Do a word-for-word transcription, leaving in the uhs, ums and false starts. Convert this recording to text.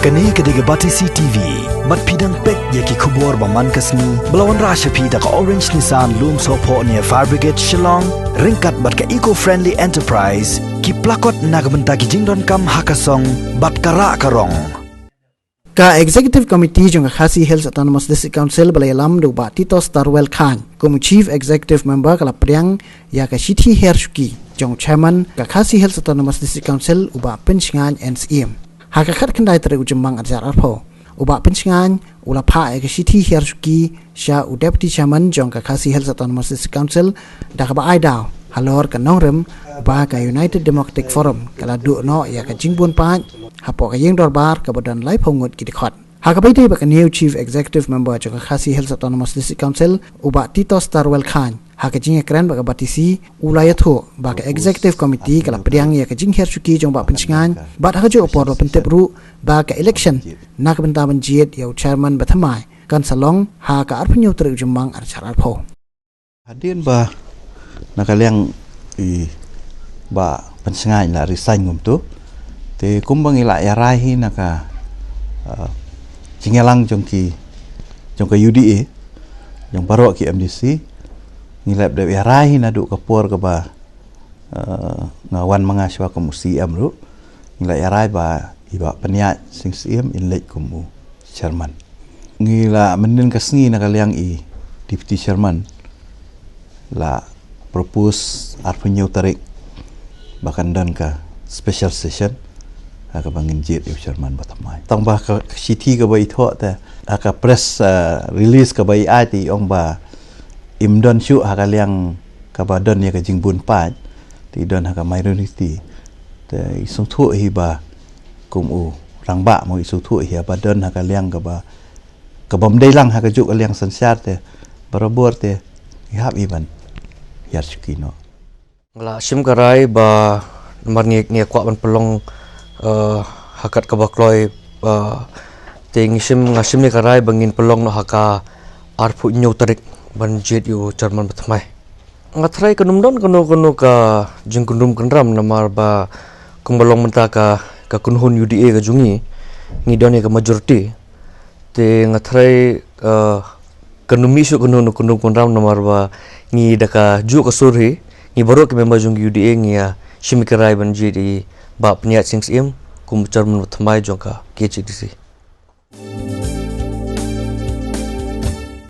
Kane ka dei ka Batesi T V. Bad phi dang peit ïa ki khubor ba man ka sngi ba la wanrah sha phi da ka Orange Nissan Lumsohphoh near Fire Brigade Shillong, ryngkat bad ka Eco Friendly Enterprise, ki plakot na ka bynta ki jingdonkam ha ka song bad ka rah ka rong. Ka Executive Committee jong ka Khasi Hills Autonomous District Council ba la ïalam da u Bah Titos Darwell Chyne kum u Chief Executive Member ka la pdiang ïa ka shithi hiar shuki jong u Chairman ka Khasi Hills Autonomous District Council, u Bah Pynshngain N Syiem. Ha ka khatkhyndai tarik u Jymmang arhajar arphew, u Bah Pynshngain u la phah ïa ka shithi hiar shuki sha u Deputy Chairman jong ka Khasi Hills Autonomous District Council da kaba ai daw halor ka nongrim ba ka United Democratic Forum ka la duh noh ïa ka jingbun paid hapoh ka ïing dorbar kaba don laiphew ngut ki dkhot. Ha kaba ïadei bad kane, u Chief Executive Member jong ka Khasi Hills Autonomous District Council, u Bah Titos Darwell Chyne, ha ka jingïakren bad ka Batesi, u la ïathuh ba ka Executive Committee ka la pdiang ïa ka jinghiar shuki jong u Bah Pynshngain, bad ha kajuh ka por la pyntip ruh ba ka election na ka bynta ban jied ïa u Chairman bathymmai kan sa long ha ka arphew hynñiew tarik u Jymmang arhajar arphew. Hadien ba na ka liang i Bah Pynshngain la resign kumto, te kumba ngi la ïarai hi na ka, uh, jingïalang jong ki, jong ka U D A, jong baroh ki M D C, ngi la dep ïarai hi naduh ka por kaba, uh, nga wan ma nga shuwa kum u C M ruh. Ngi la ïarai ba i Bah Pyniaid Sing Syiem in leit kum u Chairman. Ngi la mynnin ka sngi na ka liang i Deputy Chairman la propose arphew hynñiew tarik ba kan don ka special session ha kaba ngin jied ïa u Chairman bathymmai. Tang ba ka, ka shithi kaba i thoh te, ha ka press, uh, release kaba i ai te i ong ba im don shuh ha ka liang kaba don ïa ka jingbun paid, te i don ha ka minority. Te i sngewthuh hi ba kum u rangbah mo, i sngewthuh hi ba don ha ka liang kaba, kaba ym dei lang ha kajuh ka liang synshar, te barabor te i hap i ban hiar shuki noh. Nga la shim ka rai ba namar ngi, ngi kwah ban pynlong, eh, ha kat kaba kloi, eh, te ngi shim, nga shim ïa ka rai ba ngin pynlong noh ha ka arphew hynñiew tarik ban jied ïa u Chairman bathymmai. Nga tharai kan ym don kano kano ka jingkyndrum kyndram namar ba kumba long mynta ka, ka kynhun U D A ka jong ngi, ngi don ïa ka majority. Te nga tharai, eh, kan ym mih shuh kano kano ka kyndrum kyndram namar ba ngi da kajuh ka sur hi, ngi baroh ki member jong U D A ngi ïa shim ïa ka rai ban jied i Bah Pyniaid Sing Syiem kum Chairman bathymmai jong ka K H A D C.